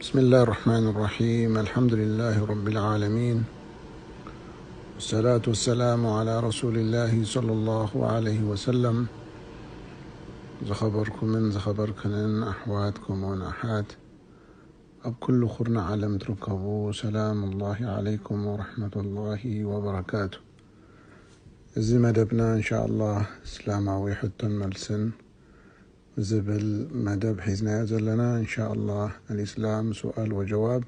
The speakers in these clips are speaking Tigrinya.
بسم الله الرحمن الرحيم. الحمد لله رب العالمين. والصلاة والسلام على رسول الله صلى الله عليه وسلم. ዝኸበርኩምን ዝኸበርክንን ኣሕዋት ከምኡውን ኣሓት ኣብ ኩሉ ኩርናዕ ዓለም ትርከቡ፣ ሰላም ላሂ ዓለይኩም ወረሕመቱላሂ ወበረካቱ። እዚ መደብና እንሻ ኣላህ እስላማዊ ሕቶን መልስን ዝብል መደብ ሒዝናዮ ዘለና። እንሻ ኣላህ ኣልእስላም ሱኣል ወጀዋብ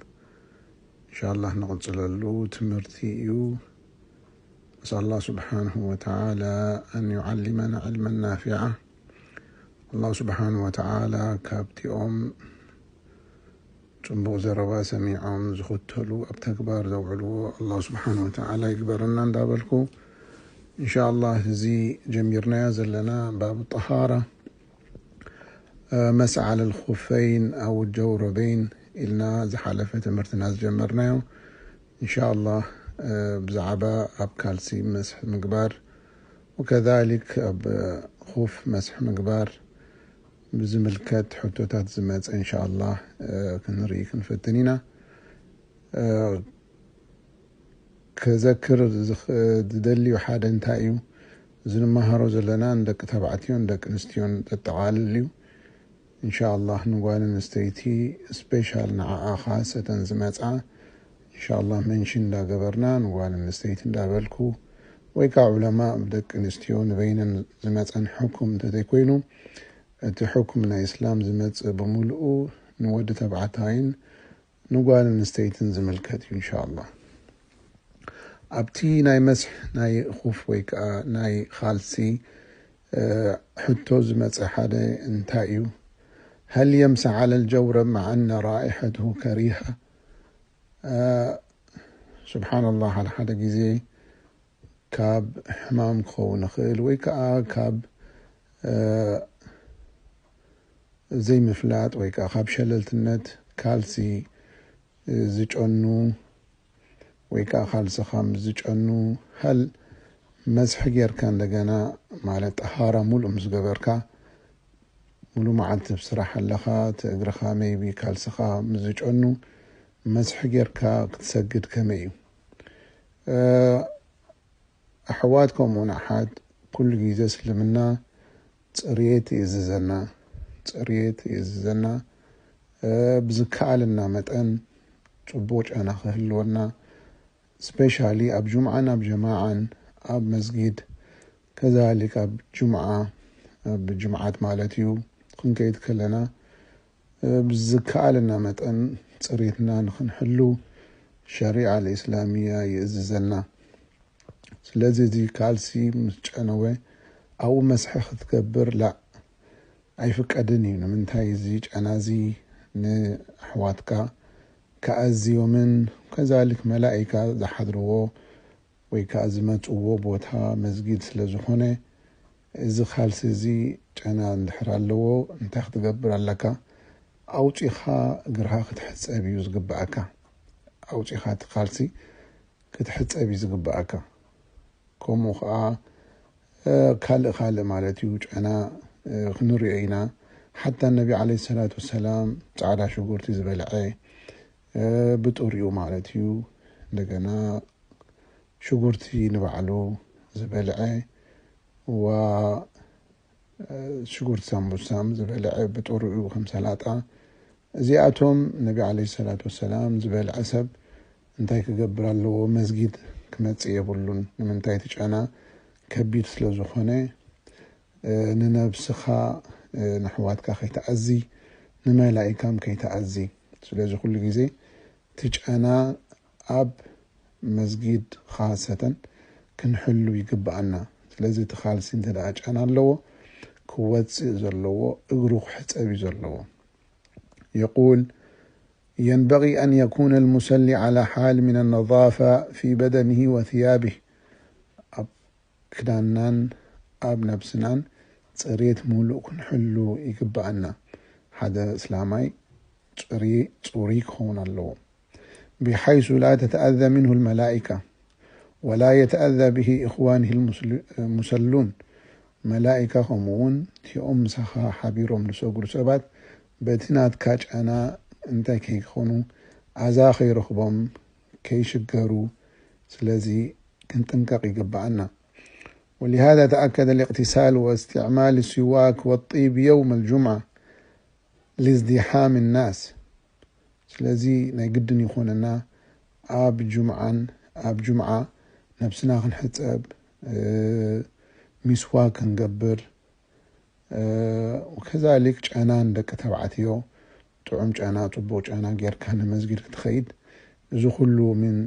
እንሻ ኣላህ ንቕጽለሉ ትምህርቲ እዩ። نسأل الله سبحانه وتعالى أن يعلمنا علما نافعا. ኣላህ ስብሓን ወተዓላ ካብቲኦም ጽቡቕ ዘረባ ሰሚዖም ዝኽተሉ ኣብ ተግባር ዘውዕልዎ ኣላህ ስብሓን ወተዓላ ይግበረና እንዳበልኩ፣ እንሻ ኣላህ እዚ ጀሚርናዮ ዘለና ባብ ጠሃራ፣ መስ ዓለ ልኹፈይን ኣው ጀውረበይን ኢልና ዝሓለፈ ትምህርትና ዝጀመርናዮ። እንሻ ኣላህ ብዛዕባ ኣብ ካልሲ መስሕ ምግባር ወከዛሊክ ኣብ ኹፍ መስሕ ምግባር ብዝምልከት ሕቶታት ዝመጸ እንሻ ኣላህ ክንርኢ ክንፈትን ኢና። ከዘክር ዝኽ-፣ ዝደልዩ ሓደ እንታይ እዩ? እዚ ንመሃሮ ዘለና ንደቂ ተባዕትዮን ደቂ ኣንስትዮን ዘጠቓልል እዩ። እንሻ ኣላህ ንጓል ኣንስተይቲ ስፔሻል ንዓኣ ካሰተን ዝመጻ እንሻ ኣላህ መንሽን እንዳገበርና ንጓል ኣንስተይቲ እንዳበልኩ ወይ ከዓ ዑለማ ብደቂ ኣንስትዮ ንበይነን ዝመጸን ሕኩም እንተዘይኮይኑ እቲ ሕኩም ናይ እስላም ዝመጽእ ብምልኡ ንወዲ ተባዕታይን ንጓል ኣንስተይትን ዝምልከት እዩ እንሻ ኣላህ። ኣብቲ ናይ መስሕ ናይ ኹፍ ወይ ከዓ ናይ ኻልሲ ሕቶ ዝመፀ ሓደ እንታይ እዩ? هل يمسح على الجورب مع أن رائحته كريهة؟ ስብሓንላህ፣ ሓደ ሓደ ግዜ ካብ ሕማም ክኸውን ይኽእል ወይ ከዓ ካብ ዘይምፍላጥ ወይ ከዓ ካብ ሸለልትነት ካልሲ ዝጨኑ ወይ ከዓ ካልስኻ ምስ ዝጨኑ፣ ሃል መስሒ ጌርካ እንደገና ማለት ጠሃራ ሙሉእ ምስ ገበርካ ሙሉ መዓልቲ ኣብ ስራሕ ኣለኻ፣ እቲ እግርኻ ሜይቢ ካልስኻ ምስ ዝጨኑ መስሒ ጌርካ ክትሰግድ ከመይ እዩ? ኣሕዋት ከምኡውን ኣሓት ኩሉ ግዜ እስልምና ፅርየት ይእዝዘና፣ ፅርየት ይእዝዘና። ብዝከኣለና መጠን ፅቡቕ ጨና ክህልወና፣ ስፔሻሊ ኣብ ጁምዓን ኣብ ጀማዓን ኣብ መስጊድ ከዛሊክ ኣብ ጁምዓ ኣብ ጅምዓት ማለት እዩ ክንከይድ ከለና ብዝከኣለና መጠን ፅሬትና ንክንሕሉ ሸሪዓ ልእስላሚያ ይእዝዘና። ስለዚ እዚ ካልሲ ምስ ጨነወ ኣብኡ መስሒ ክትገብር ላእ ኣይፍቀድን እዩ። ንምንታይ እዚ ጨና እዚ ንኣሕዋትካ ከኣዝዮምን ከዛሊክ መላኢካ ዝሓድርዎ ወይ ከዓ ዝመፅዎ ቦታ መስጊድ ስለ ዝኾነ፣ እዚ ካልሲ እዚ ጨና እንድሕር ኣለዎ እንታይ ክትገብር ኣለካ? ኣውፂኻ እግርኻ ክትሕፀብ እዩ ዝግብኣካ። ኣውፂኻ እቲ ካልሲ ክትሕፀብ እዩ ዝግብኣካ። ከምኡ ከዓ ካልእ ካልእ ማለት እዩ ጨና ክንሪኦ ኢና። ሓታ ነቢ ዓለይሂ ሰላቱ ወሰላም ፃዕዳ ሽጉርቲ ዝበልዐ ብጥሪኡ ማለት እዩ። እንደገና ሽጉርቲ ንባዕሉ ዝበልዐ ዋ ሽጉርቲ ሳምቡሳም ዝበልዐ ብጥሪኡ ከም ሰላጣ። እዚኣቶም ነቢ ዓለይሂ ሰላቱ ወሰላም ዝበልዐ ሰብ እንታይ ክገብር ኣለዎ? መስጊድ ክመጽእ የብሉን። ንምንታይ? እቲ ጨና ከቢድ ስለ ዝኾነ፣ ንነብስኻ፣ ንኣሕዋትካ ከይትኣዚ፣ ንመላኢካም ከይትኣዚ። ስለዚ ኩሉ ግዜ እቲ ጨና ኣብ መስጊድ ኻሰተን ክንሕሉ ይግብኣና። ስለዚ እቲ ኻልሲ እንተ ደኣ ጨና ኣለዎ፣ ክወጽእ ዘለዎ እግሩ ክሕጸብ እዩ ዘለዎ። يقول: ينبغي أن يكون المصلي على حال من النظافة في بدنه وثيابه. ኣብ ክዳንናን ኣብ ነብስናን ጽሬት ምሉእ ክንሕሉ ይግብኣና። ሓደ እስላማይ ጽሪ-፣ ጽሩይ ክኸውን ኣለዎ። بحيث لا تتأذى منه الملائكة ولا يتأذى به إخوانه المسل-، المصلون. መላኢካ ከምኡ እውን እቲኦም ምሳኻ ሓቢሮም ዝሰግዱ ሰባት በቲ ናትካ ጨና እንታይ ከይኮኑ፣ ኣዛ ከይረኽቦም፣ ከይሽገሩ። ስለዚ ክንጥንቀቕ ይግብኣና። ولهذا تأكد الاغتسال واستعمال السواك والطيب يوم الجمعة لازدحام الناس. ስለዚ ናይ ግድን ይኾነና ኣብ ጁምዓን ኣብ ጁምዓ ነብስና ክንሕጸብ፣ ሚስዋክ ክንገብር፣ ከዛሊክ ጨናን ደቂ ተባዕትዮ ጥዑም ጨና፣ ጽቡቕ ጨና ጌርካ ንመስጊድ ክትኸይድ። እዚ ኩሉ ምን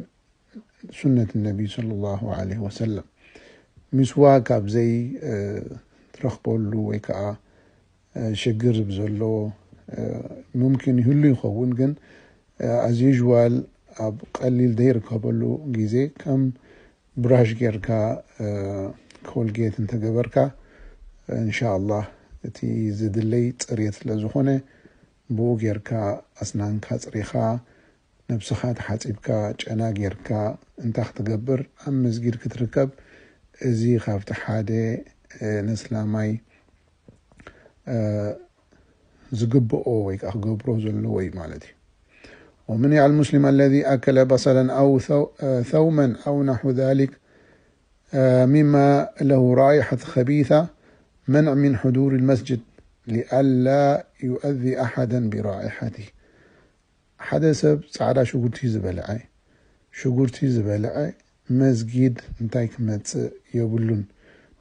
ሱነት ነቢ ሰለላሁ ዐለይሂ ወሰለም። ሚስዋክ ኣብ ዘይ ትረኽበሉ ወይ ከዓ ሽግር ብዘለዎ ሙምኪን ይህሉ ይኸውን፣ ግን as usual ኣብ ቀሊል ዘይርከበሉ ግዜ ከም ብራሽ ጌርካ ኮልጌት እንተገበርካ እንሻ ኣላህ እቲ ዝድለይ ጽሬት ስለ ዝኾነ ብኡ ጌርካ ኣስናንካ ጽሪኻ ነብስኻ ተሓጺብካ ጨና ጌርካ እንታይ ክትገብር ኣብ መስጊድ ክትርከብ፣ እዚ ካብቲ ሓደ ንእስላማይ ዝግብኦ ወይ ከዓ ክገብሮ ዘለዎ እዩ ማለት እዩ። ومنع المسلم الذي أكل بصلا أو ثو- ثوما أو نحو ذلك مما له رائحة خبيثة منع من حضور المسجد لئلا يؤذي أحدا برائحته. ሓደ ሰብ ጻዕዳ ሽጉርቲ ዝበልዐ ሽጉርቲ ዝበልዐ መስጊድ እንታይ ክመጽእ የብሉን።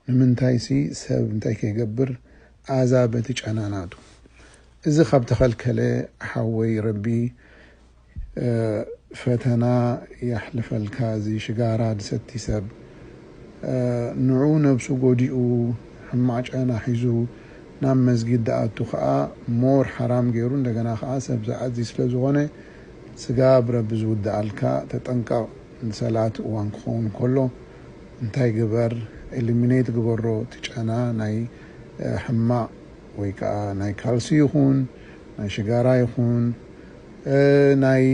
ንምንታይሲ ሰብ እንታይ ከይገብር ኣዛ በቲ ጨናናቱ። እዚ ካብ ተኸልከለ ሓወይ ረቢ ፈተና የሕልፈልካ። እዚ ሽጋራ ዝሰቲ ሰብ ንዑ ነብሱ ጎዲኡ ሕማቕ ጨና ሒዙ ናብ መስጊድ ዝኣቱ ከዓ ሞር ሓራም ገይሩ እንደገና ከዓ ሰብ ዝኣዚ ስለ ዝኾነ ስጋብ ረቢ ዝውድኣልካ ተጠንቀቕ። ንሰላት እዋን ክኸውን ከሎ እንታይ ግበር፣ ኤሊሚኔት ግበሮ እቲ ጨና ናይ ሕማቕ ወይ ከዓ ናይ ካልሲ ይኹን ናይ ሽጋራ ይኹን ናይ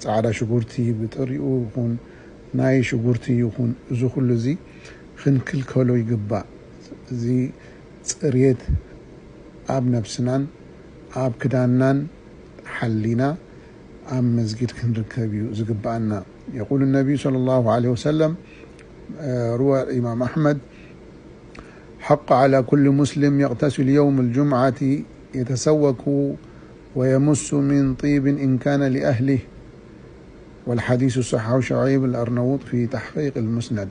ጻዕዳ ሽጉርቲ ብጥሪኡ ይኹን ናይ ሽጉርቲ ይኹን እዚ ኩሉ እዚ ክንክልከሎ ይግባእ። እዚ ጽሬት ኣብ ነብስናን ኣብ ክዳንናን ሓሊና ኣብ መስጊድ ክንርከብ እዩ ዝግብኣና። يقول النبي صلى الله عليه وسلم روى الإمام أحمد حق على كل مسلم يغتسل يوم الجمعة يتسوك ويمس من طيب إن كان لأهله والحديث صححه شعيب الأرنوط في تحقيق المسند.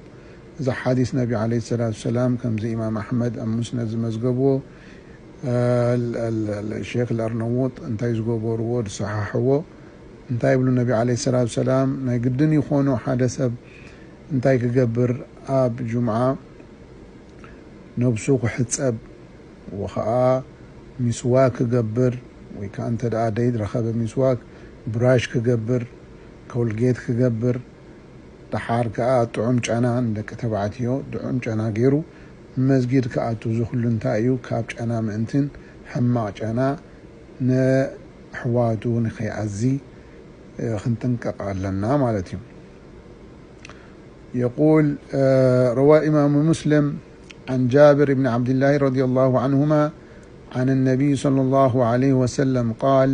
እዚ ሓዲስ ነቢ عليه الصلاة والسلام ከምዚ ኢማም ኣሕመድ ኣብ ሙስነድ ዝመዝገብዎ ሸክ ኣርነውጥ እንታይ ዝገበርዎ ዝሰሓሕዎ እንታይ ይብሉ ነቢ عليه الصلاة والسلام ናይ ግድን ይኾኑ ሓደ ሰብ እንታይ ክገብር ኣብ ጁምዓ ነብሱ ክሕጸብ ወኸዓ ሚስዋክ ክገብር ወይ ከዓ እንተ ደኣ ደይ ረኸበ ሚስዋክ ብራሽ ክገብር ኮልጌት ክገብር ደሓር ከዓ ጥዑም ጨና ንደቂ ተባዕትዮ ጥዑም ጨና ገይሩ መስጊድ ክኣቱ እዚ ኩሉ እንታይ እዩ ካብ ጨና ምእንትን ሕማቕ ጨና ንኣሕዋቱ ንኸይኣዚ ክንጥንቀቕ ኣለና ማለት እዩ። يقول روى الإمام مسلم عن جابر بن عبد الله رضي الله عنهما عن النبي صلى الله عليه وسلم قال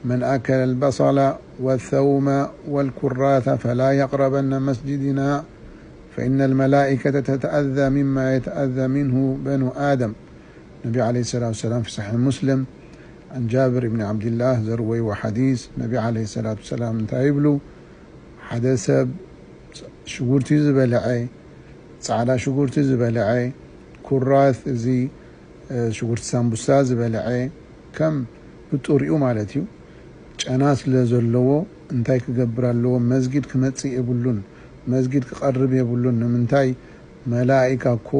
من أكل البصل والثوم والكراث فلا يقربن مسجدنا فإن الملائكة تتأذى مما يتأذى منه بنو آدم. النبي عليه الصلاة والسلام في صحيح مسلم عن جابر بن عبد الله ዘርወይዎ ሓዲስ ነቢ عليه الصلاة والسلام እንታይ ይብሉ ሓደ ሰብ ሽጉርቲ ዝበልዐ ጻዕዳ ሽጉርቲ ዝበልዐ ኩራዝ እዚ ሽጉርቲ ሳምቡሳ ዝበልዐ ከም ብጥሪኡ ማለት እዩ ጨና ስለ ዘለዎ እንታይ ክገብር ኣለዎ መስጊድ ክመጽእ የብሉን መስጊድ ክቐርብ የብሉን ንምንታይ መላኢካ እኮ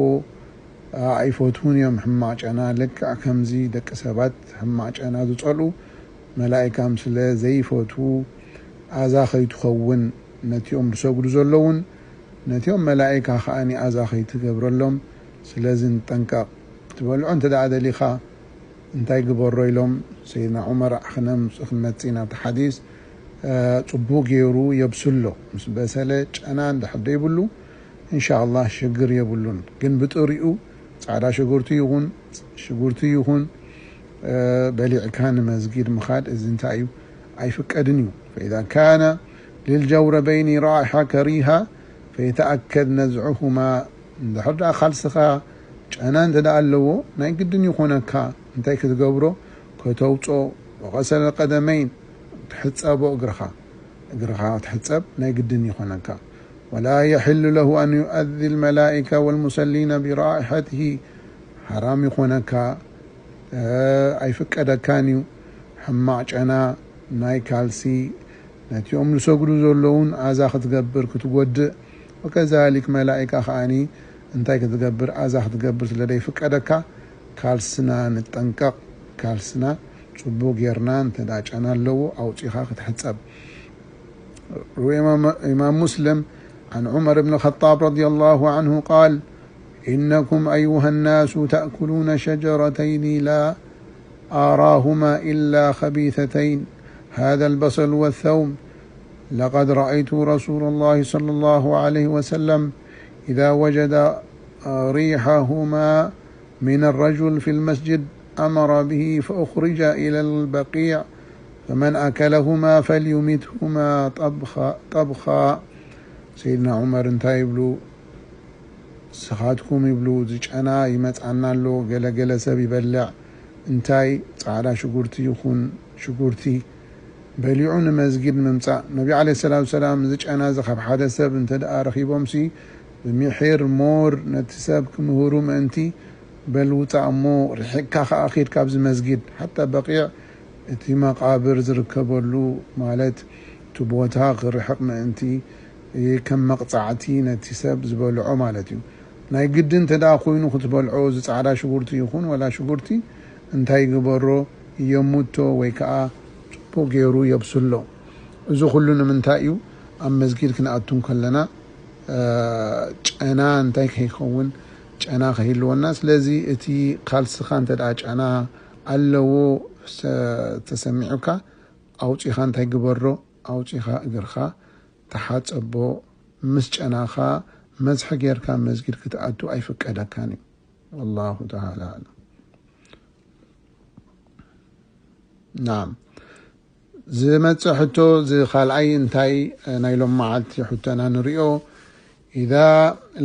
ኣይፈትዉን እዮም ሕማቕ ጨና ልክዕ ከምዚ ደቂ ሰባት ሕማቕ ጨና ዝጸልኡ መላኢካ ስለ ዘይፈትዉ ኣዛ ከይትኸውን ነቲኦም ዝሰግዱ ዘለውን ነቲኦም መላኢካ ከኣ ኣዛ ከይትገብረሎም ስለዚ ንጠንቀቕ ትበልዖ እንተ ደኣ ደሊኻ እንታይ ግበሮ ኢሎም ሰይድና ዑመር ኣኽነም ክንመጽእ ናብቲ ሓዲስ ጽቡቕ ገይሩ የብስሎ ምስ በሰለ ጨና እንድሕር ደይብሉ እንሻ ኣላህ ሽግር የብሉን ግን ብጥሪኡ ጻዕዳ ሽጉርቲ ይኹን ሽጉርቲ ይኹን በሊዕካ ንመስጊድ ምኻድ እዚ እንታይ እዩ? ኣይፍቀድን እዩ። فإذا كان للجوربين رائحة كريهة فيتأكد نزعهما። እንድሕር ደኣ ካልስኻ ጨና እንተ ደኣ ኣለዎ ናይ ግድን ይኾነካ እንታይ ክትገብሮ? ከተውጾ። وغسل القدمين ትሕጸቦ እግርኻ እግርኻ ትሕጸብ ናይ ግድን ይኾነካ። ولا يحل له أن يؤذي الملائكة والمصلين برائحته ሓራም ይኾነካ። ኣይፍቀደካን እዩ ሕማቕ ጨና ናይ ካልሲ ነቲኦም ዝሰግዱ ዘለውን ኣዛ ክትገብር ክትጎድእ። وكذلك መላኢካ ከኣኒ እንታይ ክትገብር ኣዛ ክትገብር ስለ ዘይፍቀደካ ካልስና ንጠንቀቕ። ካልስና ጽቡቕ ጌርና እንተ ደኣ ጨና ኣለዎ ኣውጺኻ ክትሕጸብ። روي إمام مسلم عن عمر بن الخطاب رضي الله عنه قال: إنكم أيها الناس تأكلون شجرتين لا أراهما إلا خبيثتين، هذا البصل والثوم. لقد رأيت رسول الله صلى الله عليه وسلم إذا وجد ريحهما من الرجل في المسجد أمر به فأخرج إلى البقيع فمن أكلهما فليمتهما طبخا طبخا. سيدنا عمر እንታይ ይብሉ? ስኻትኩም ይብሉ፣ ዝጨና ይመጽኣና ኣሎ፣ ገለ ገለ ሰብ ይበልዕ። እንታይ ጻዕዳ ሽጉርቲ ይኹን ሽጉርቲ በሊዑ ንመስጊድ ምምጻእ። ነቢ ዓለይሂ ሰላቱ ሰላም እዚ ጨና እዚ ካብ ሓደ ሰብ እንተ ደኣ ረኺቦምሲ ብሚሒር ሞር ነቲ ሰብ ክምህሩ ምእንቲ በል ውጻእ እሞ ርሒቕካ ከኣ ኺድ ካብዚ መስጊድ። ሓታ በቂዕ እቲ መቓብር ዝርከበሉ ማለት እቲ ቦታ ክርሕቕ ምእንቲ ከም መቕጻዕቲ ነቲ ሰብ ዝበልዖ ማለት እዩ። ናይ ግድን እንተ ደኣ ኮይኑ ክትበልዖ እዚ ጻዕዳ ሽጉርቲ ይኹን ወላ ሽጉርቲ እንታይ ግበሮ? የሙቶ ወይ ከኣ ጽቡቕ ገይሩ የብስሎ። እዚ ኩሉ ንምንታይ እዩ? ኣብ መስጊድ ክንኣቱ እንከለና ጨና እንታይ ከይከውን ጨና ከይህልወና። ስለዚ እቲ ካልስኻ እንተ ደኣ ጨና ኣለዎ ተሰሚዑካ ኣውጺኻ እንታይ ግበሮ? ኣውጺኻ እግርኻ ተሓጸቦ። ምስ ጨናኻ መስሒ ጌርካ መስጊድ ክትኣቱ ኣይፍቀደካን እዩ። والله تعالى أعلم. نعم. ዝመጽእ ሕቶ እዚ ካልኣይ እንታይ ናይ ሎም መዓልቲ ሕቶና ንሪኦ። إذا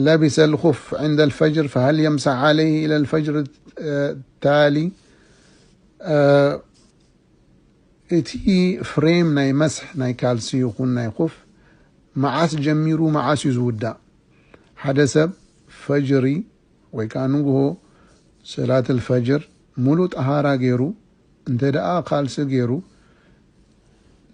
لبس الخف عند الفجر فهل يمسح عليه إلى الفجر التالي؟ እቲ ፍሬም ናይ መስሕ ናይ ካልሲ ይኹን ናይ ኹፍ መዓስ ጀሚሩ መዓስ እዩ ዝውዳእ? ሓደ ሰብ ፈጅሪ ወይ ከዓ ንግሆ ሰላት ኣልፈጅር ሙሉእ ጠሃራ ገይሩ እንተ ደኣ ካልሲ ገይሩ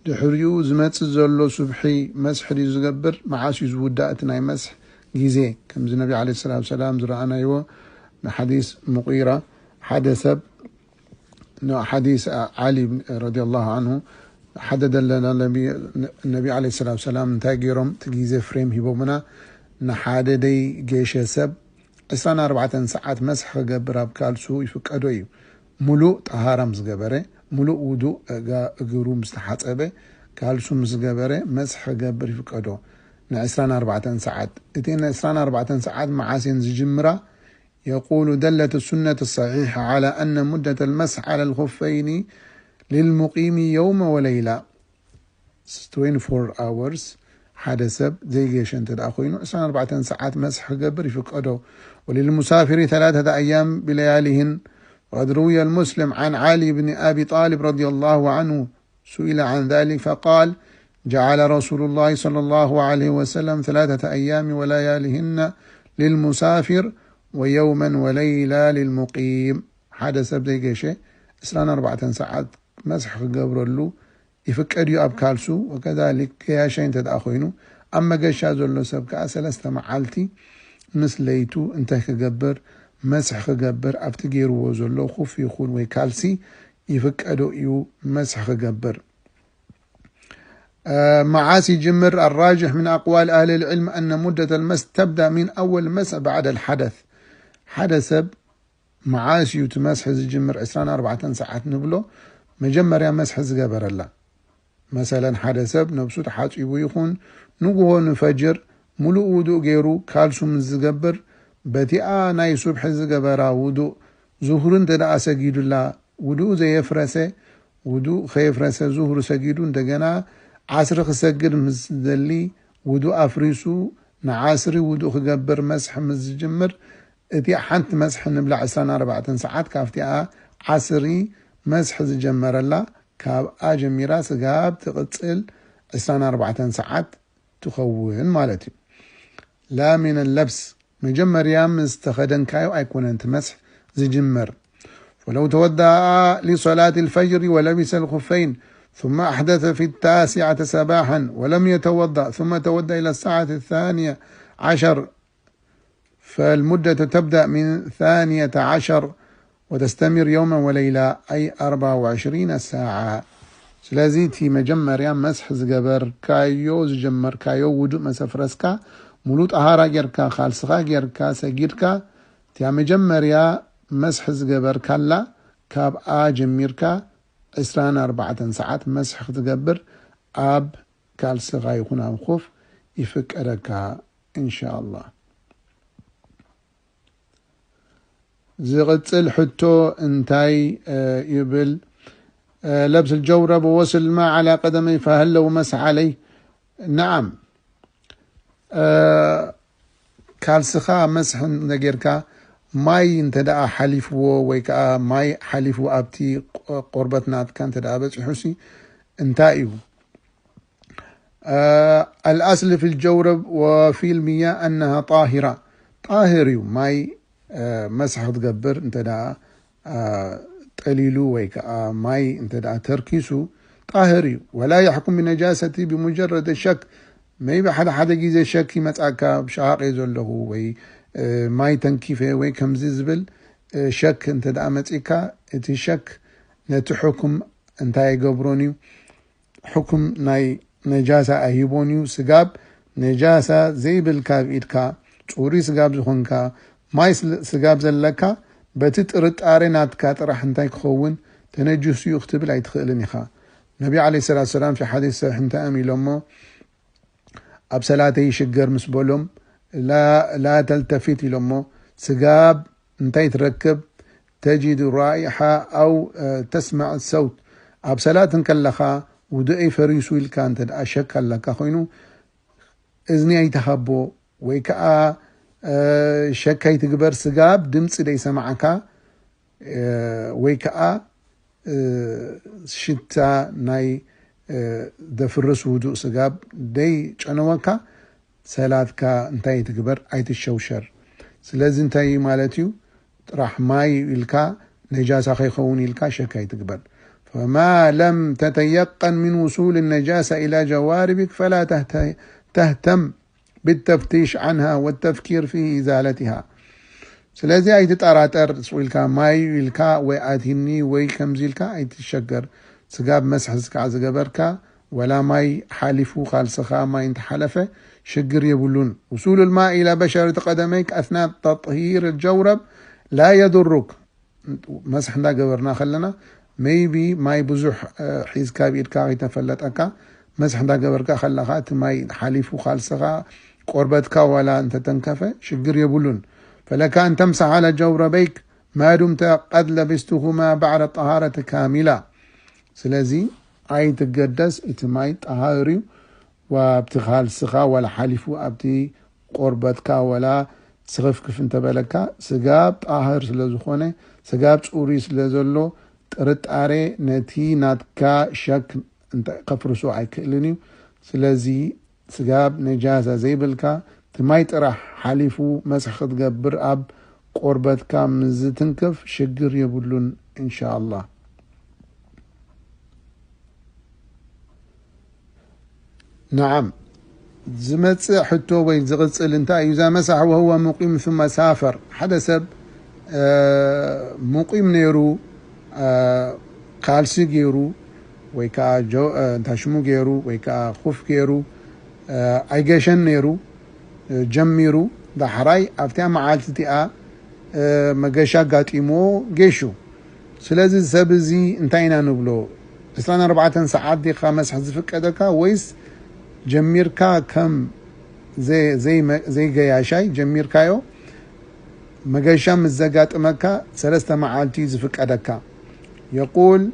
ድሕሪኡ ዝመጽእ ዘሎ ሱብሒ መስሕ ድዩ ዝገብር? መዓስ እዩ ዝውዳእ እቲ ናይ መስሕ ግዜ? ከምዚ ነቢ ዓለይሂ ሰላቱ ሰላም ዝረኣናይዎ ንሓዲስ ሙቂራ ሓደ ሰብ ንሓዲስ ዓሊ ረዲየላሁ ዓንሁ ሓደ ደለና ነቢ ዓለይሂ ሰላቱ ሰላም እንታይ ገይሮም እቲ ግዜ ፍሬም ሂቦምና ንሓደ ደይ ጌሸ ሰብ ዕስራን ኣርባዕተን ሰዓት መስሕ ክገብር ኣብ ካልሱ ይፍቀዶ እዩ። ሙሉእ ጠሃራ ምስ ገበረ፣ ሙሉእ ውዱእ እጋ-፣ እግሩ ምስ ተሓጸበ፣ ካልሱ ምስ ገበረ መስሕ ክገብር ይፍቀዶ ንዕስራን ኣርባዕተን ሰዓት። እተን ዕስራን ኣርባዕተን ሰዓት መዓስ እየን ዝጅምራ? يقول: دلت السنة الصحيحة على أن مدة المسح على الخفين للمقيم يوم وليلة. Twenty-four hours ሓደ ሰብ ዘይገሸ እንተ ደኣ ኮይኑ ዕስራን ኣርባዕተን ሰዓት መስሕ ክገብር ይፍቀዶ። وللمسافر ثلاثة أيام بلياليهن. وقد روي المسلم عن علي بن أبي طالب رضي الله عنه سئل عن ذلك فقال: جعل رسول الله صلى الله عليه وسلم ثلاثة أيام ولياليهن للمسافر ويوما وليلة للمقيم. ሓደ ሰብ ዘይገሸ ዕስራን ኣርባዕተን ሰዓት መስሕ ክገብረሉ ይፍቀድ እዩ ኣብ ካልሱ። ወከዛሊክ ገያሻይ እንተ ደኣ ኮይኑ ኣብ መገሻ ዘሎ ሰብ ከኣ ሰለስተ መዓልቲ ምስ ለይቱ እንታይ ክገብር? መስሕ ክገብር ኣብቲ ገይርዎ ዘሎ ኩፍ ይኹን ወይ ካልሲ ይፍቀዶ እዩ መስሕ ክገብር። መዓስ ይጅምር? الراجح من أقوال أهل العلم أن مدة المسح تبدأ من أول مسح بعد الحدث. ሓደ ሰብ መዓስ እዩ እቲ መስሒ ዝጅምር ዕስራን ኣርባዕተን ሰዓት ንብሎ መጀመርያ መስሒ ዝገበረላ። መሰለን ሓደ ሰብ ነብሱ ተሓጺቡ ይኹን ንግሆ ንፈጅር ሙሉእ ውዱእ ገይሩ ካልሱ ምስ ዝገብር በቲኣ ናይ ሱብሒ ዝገበራ ውዱእ ዙሁር እንተ ደኣ ሰጊዱላ ውዱእ ዘየፍረሰ፣ ውዱእ ከየፍረሰ ዙህር ሰጊዱ እንደገና ዓስሪ ክሰግድ ምስ ዝደሊ፣ ውዱእ ኣፍሪሱ ንዓስሪ ውዱእ ክገብር መስሕ ምስ ዝጅምር፣ እቲኣ ሓንቲ መስሕ ንብላ ዕስራን ኣርባዕተን ሰዓት ካብቲኣ ዓስሪ መስሕ ዝጀመረላ ካብኣ ጀሚራ ስጋብ ትቕጽል ዕስራን ኣርባዕተን ሰዓት ትኸውን ማለት እዩ። ላ ሚን ለብስ፣ መጀመርያ ምስ ተኸደንካዮ ኣይኮነን እቲ መስሕ ዝጅመር። فلو توضأ لصلاة الفجر ولبس الخفين ثم أحدث في التاسعة صباحا ولم يتوضأ ثم توضأ إلى الساعة الثانية عشر فالمدة تبدأ من ثانية عشر وتستمر يوما وليلة أي أربع وعشرين ساعة. ስለዚ እቲ መጀመርያ መስሕ ዝገበርካዮ ዝጀመርካዮ ውዱእ መሰፍረስካ ሙሉ ጠሃራ ጌርካ ካልስኻ ጌርካ ሰጊድካ እቲያ መጀመርያ መስሕ ዝገበርካላ ካብኣ ጀሚርካ ዕስራን ኣርባዕተን ሰዓት መስሕ ክትገብር ኣብ ካልስኻ ይኹን ኣብ ኹፍ ይፍቀደካ ኢንሻኣላህ። ዝቕጽል ሕቶ እንታይ ይብል? ለብስ الجورب ووصل الماء على قدمي فهل له مسح عليه؟ نعم. ካልስኻ መስሕ ነጌርካ ማይ እንተ ደኣ ሓሊፍዎ ወይ ከዓ ማይ ሓሊፉ ኣብቲ ቆርበት ናትካ እንተ ደኣ በፂሑሲ እንታይ እዩ? الأصل في الجورب وفي المياه أنها طاهرة. ጣህር እዩ። ማይ መስሕ ክትገብር እንተ ደኣ ጠሊሉ ወይ ከዓ ማይ እንተ ደኣ ተርኪሱ ጣህር እዩ። ولا يحكم بنجاسته بمجرد الشك. maybe ሓደ ሓደ ግዜ ሸክ ይመጻካ፣ ብሸቓቕ እየ ዘለኹ ወይ ማይ ተንኪፈ ወይ ከምዚ ዝብል ሸክ እንተ ደኣ መጺካ፣ እቲ ሸክ ነቲ ሕኩም እንታይ ኣይገብሮን እዩ? ሕኩም ናይ ነጃሳ ኣይህቦን እዩ። ስጋብ ነጃሳ ዘይብልካ ኣብ ኢድካ፣ ጽሩይ ስጋብ ዝኾንካ፣ ማይ ስጋብ ዘለካ፣ በቲ ጥርጣሬ ናትካ ጥራሕ እንታይ ክኸውን፣ ተነጅሱ እዩ ክትብል ኣይትኽእልን ኢኻ። ነቢ ዓለይሂ ሰላቱ ሰላም ፊ ሓዲስ ሰሒሕ እንታይ እዮም ኢሎሞ? ኣብ ሰላተይ ይሽገር ምስ በሎም፣ ላ ተልተፊት ኢሎሞ፣ ስጋብ እንታይ ትረክብ? ተጅድ ራኢሓ ኣው ተስማዕ ሰውት። ኣብ ሰላት እንከለኻ ውዱእይ ፈሪሱ ኢልካ እንተ ደኣ ሸክ ኣለካ ኮይኑ እዝኒ ኣይትሃቦ፣ ወይ ከዓ ሸክ ኣይትግበር፣ ስጋብ ድምፂ ደይሰማዕካ ወይ ከዓ ሽታ ናይ ደፍርስ ውዱእ ስጋብ ደይጨነወካ ሰላትካ እንታይ ትግበር ኣይትሸውሸር። ስለዚ እንታይ እዩ ማለት እዩ? ጥራሕ ማይ ኢልካ ነጃሳ ከይኸውን ኢልካ ሸክ ኣይትግበር። فما لم تتيقن من وصول النجاسة إلى جواربك فلا تهتم بالتفتيش عنها والتفكير في إزالتها. ስለዚ ኣይትጠራጠር ኢልካ ማይ ኢልካ ወይ ኣቲኒ ወይ ከምዚ ኢልካ ኣይትሸገር። ስጋብ መስሕ ዝካዕ ዝገበርካ ወላ ማይ ሓሊፉ ካልስኻ ማይ እንተሓለፈ ሽግር የብሉን። وصول الماء إلى بشرة قدميك أثناء تطهير الجورب لا يضرك። መስሕ እንዳገበርና ከለና maybe ማይ ብዙሕ ሒዝካ ኣብ ኢድካ ከይተፈለጠካ መስሕ እንዳገበርካ ከለኻ እቲ ማይ ሓሊፉ ካልስኻ ቆርበትካ ዋላ እንተተንከፈ ሽግር የብሉን። فلك أن تمسح على جوربيك ما دمت قد لبستهما بعد طهارة كاملة. ስለዚ ኣይትገደስ፣ እቲ ማይ ጠሃር እዩ። ወኣብቲ ካልስኻ ዋላ ሓሊፉ ኣብቲ ቆርበትካ ዋላ ስኽፍክፍ እንተበለካ ስጋብ ጣህር ስለ ዝኾነ ስጋብ ጽሩይ ስለ ዘሎ ጥርጣሬ ነቲ ናትካ ሸክ ከፍርሶ ኣይክእልን እዩ። ስለዚ ስጋብ ነጃሳ ዘይብልካ እቲ ማይ ጥራሕ ሓሊፉ መስሕ ክትገብር ኣብ ቆርበትካ ምስ ዝትንክፍ ሽግር የብሉን እንሻኣላህ። ነዓም። ዝመጽእ ሕቶ ወይ ዝቕጽል እንታይ እዩ? እዛ መሳሕ وهو مقيم ثم سافر። ሓደ ሰብ ሙቂም ነይሩ፣ ካልሲ ገይሩ ወይ ከዓ እንታይ ሽሙ ገይሩ ወይ ከዓ ኩፍ ገይሩ ኣይገሸን ነይሩ፣ ጀሚሩ ዳሕራይ ኣብቲያ መዓልቲ እቲኣ መገሻ ኣጋጢምዎ ጌሹ። ስለዚ ሰብ እዚ እንታይ ኢና ንብሎ? ዕስራን ኣርባዕተን ሰዓት ዲኻ መስሕ ዝፍቀደካ ወይስ ጀሚርካ ከም ዘይገያሻይ ጀሚርካዮ መገሻ ምስ ዘጋጥመካ ሰለስተ መዓልቲ እዩ ዝፍቀደካ። يقول: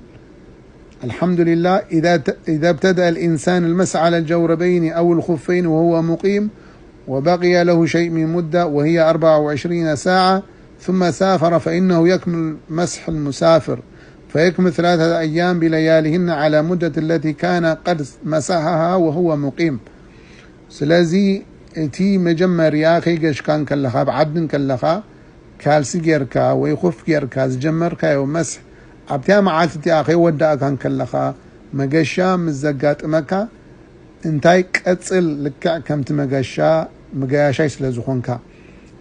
الحمد لله، إذا ت-، إذا ابتدأ الإنسان المسح على الجوربين أو الخفين وهو مقيم، وبقي له شيء من مدة، وهي أربع وعشرين ساعة، ثم سافر، فإنه يكمل مسح المسافر، فيكمل ثلاثة أيام بلياليهن على مدة التي كان قد مسحها وهو مقيم. ስለዚ እቲ መጀመርያ ከይገሽካ እንከለኻ፣ ኣብ ዓዲ እንከለኻ፣ ካልሲ ጌርካ ወይ ኹፍ ጌርካ ዝጀመርካዮ መስሕ፣ ኣብቲያ መዓልቲ እቲኣ ከይወዳእካ እንከለኻ፣ መገሻ ምስ ዘጋጥመካ፣ እንታይ ቀጽል፣ ልክዕ ከምቲ መገሻ፣ መገያሻይ ስለ ዝኾንካ።